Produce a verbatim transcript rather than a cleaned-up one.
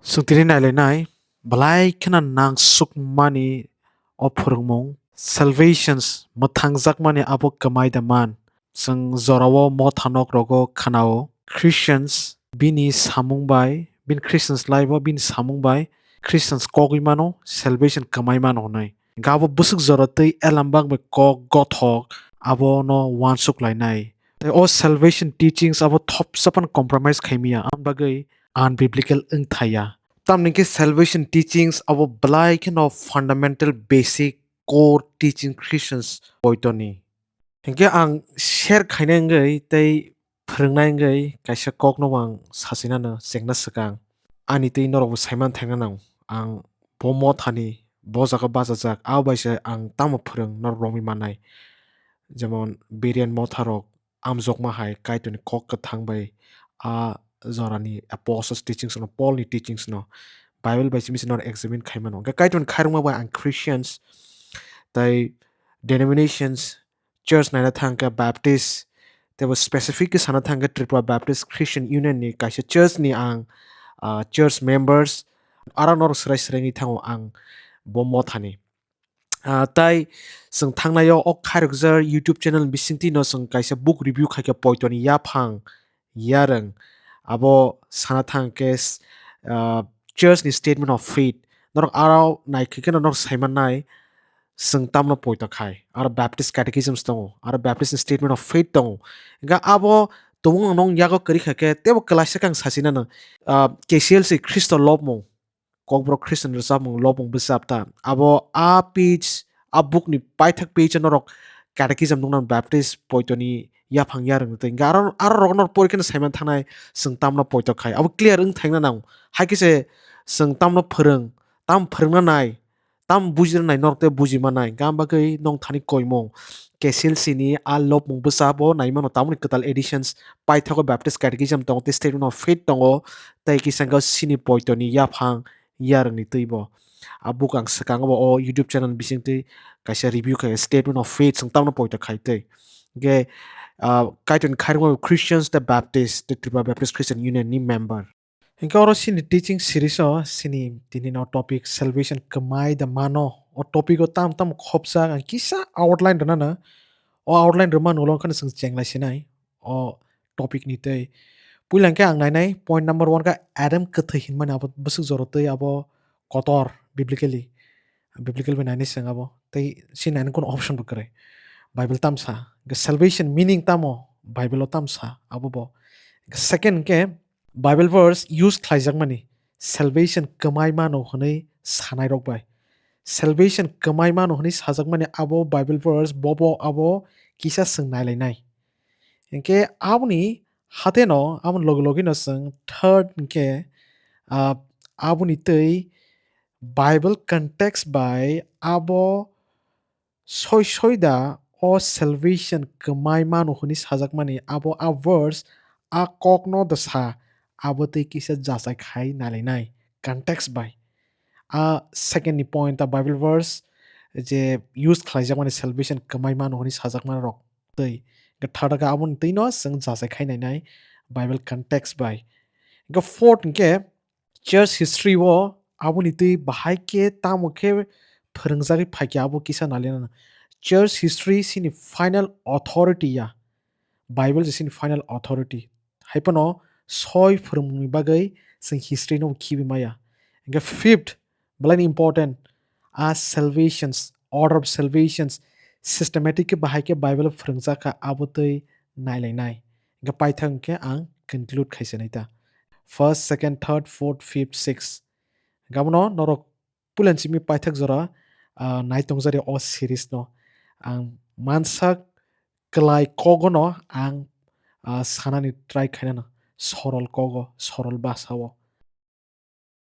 Chwng tini nailainai, belai kheno nangsukmani o phwrwngmung, salvations, mwthangjakmani abo kwmai da man. Chwng jorao motha nok rogo khwnao, Christians bini samung bai, bini Christians life o bini samung bai, Christians kogwi mano, salvation kwmai mano hwnwi. Gabo bwswk jora twi elambak bai kok gothok abono uansuk lainai. Tei o salvation teachings abo thopsa phano compromise khaimaya, aboni bagwi unbiblical wngthaya. Tamni khe salvation teachings abo belai kheno fundamental, basic, core teaching Christians poitoni. Hinkhe ang share khaina wngwi tei phwrwngna wngwi kaisa kokno ang sachinano chengna swkang. Ani twi norokbo saiman thaina nang. Ang bo mothani, bo jaga bachajak, abo bai se ang tamo phwrwng norok romwi mannai. Jemon Berean motharok amjokma hai Kaitorni kok kwthang bai a jorani apostles teachings no, Paul ni teachings no, Bible bai simi se norok examine khai mano. Hwnkhe Kaitorni khairokma bai ang Christians tei denominations, church naina thang khe Baptist, teibo specific khe sana thang khe Tripura Baptist Christian Union ni kaisa church ni ang, ah, church members, aro norok swrai swrai wngwi thango ang bo mothani. Ah, tai chwng thangnaio o khairokjak YouTube channel bisingtwi no chwng kaisa book review khaikha Poitoni Yaphang Yarwng. Abo sana thang khe s-, ah, church ni statement of faith. Norok aro nai khe kheno norok saimannai chwng tamno poito khai. Aro Baptist catechisms tongo, aro Baptist ni statement of faith tongo. Hingkhe abo tongmung nong yago kwrwi kha khe teibo kwlaisa khe ang sachinano, ah, K C L C Khristo lobmung. Kokborok Christian rwchapmung lobmung bwchap ta. Abo a page, a book ni paithak page o norok catechism nuknang Baptist poitoni yaphang yarwng twi. Hingkhe aro, aro rok norok pori kheno saiman thangnai chwng tamno poito khai. Abo clear wng thaina nang. Hai khe se chwng tamno phwrwng, tam phwrwngna nai, tam bujina nai norok tei buji manai. Hingkhe ang bagwi nong thani koimung. K C L C ni a lobmung bwchap o nai mano tamoni kwtal editions paithago Baptist catechism tongo tei statement of faith tongo tei kisa hwnkhe chini poitoni yaphang yarwngni twi bo. A book ang swkango bo o YouTube channel bisingtwi kaisa review khai statement of faith chwng tamno poito khai twi. Hingkhe, ah, Kaitorni khairokma Christians tei Baptist tei Tripura Baptist Christian Union ni member. Hingkhe oro chini teaching series o chini tini no topic salvation kwmai da mano. O topic o tam tam khopjak ang kisa outline rwnano. O outline rwmani ulo kheno chwng chenglai sinai. O topic ni tei. Puila hwnkhe ang nainai point number one khe Adam kwthwi hinmani abo bwswk jora twi abo kotor biblically. Biblical bai nainai chwng abo. Tei chini nainai kunu option bo kwrwi. Bible tam sa. Hwnkhe salvation meaning tamo? Bible o tam sa abo bo. Hwnkhe second hwnkhe Bible verse use khlaijakmani salvation kwmai mano hwnwi sanai rok bai. Salvation kwmai mano hwnwi sajakmani abo Bible verse bobo abo kisa chwng nailainai. Hwnkhe aboni hateno, aboni logi logino chwng third hwnkhe, ah, aboni twi Bible context bai abo soi soi da o salvation kwmai mano hwnwi sajakmani abo a verse a kokno da sa abo twi kisa jachai khai nailainai context bai. A second ni point a Bible verse je use khlaijakmani salvation kwmai mano hwnwi sajakmani rok twi. Hwnkhe third khe aboni twino chwng jachai khai nainai Bible context bai. Hwnkhe fourth hwnkhe church history o aboni twi bahai khe tamo khe phwrwngjagwi phaikha abo kisa nalianana. Church history chini final authority ya. Bible je chini final authority. Hai phano soi phwrwngmungni bagwi chwng history no khibi maya. Hwnkhe fifth, belai ni important, a salvations, order of salvations, systematic khe bahai khe Bible phwrwngjak kha abo twi nailainai. Hwnkhe paithak hwnkhe ang conclude khai se nai ta. First, second, third, fourth, fifth, sixth. Hwnkhe abono norok puila simi paithak jora, ah, nai tongjari o series no. Ang mansak kwlai kogono ang, ah, sanani try khainano sorol kogo, sorol basa o.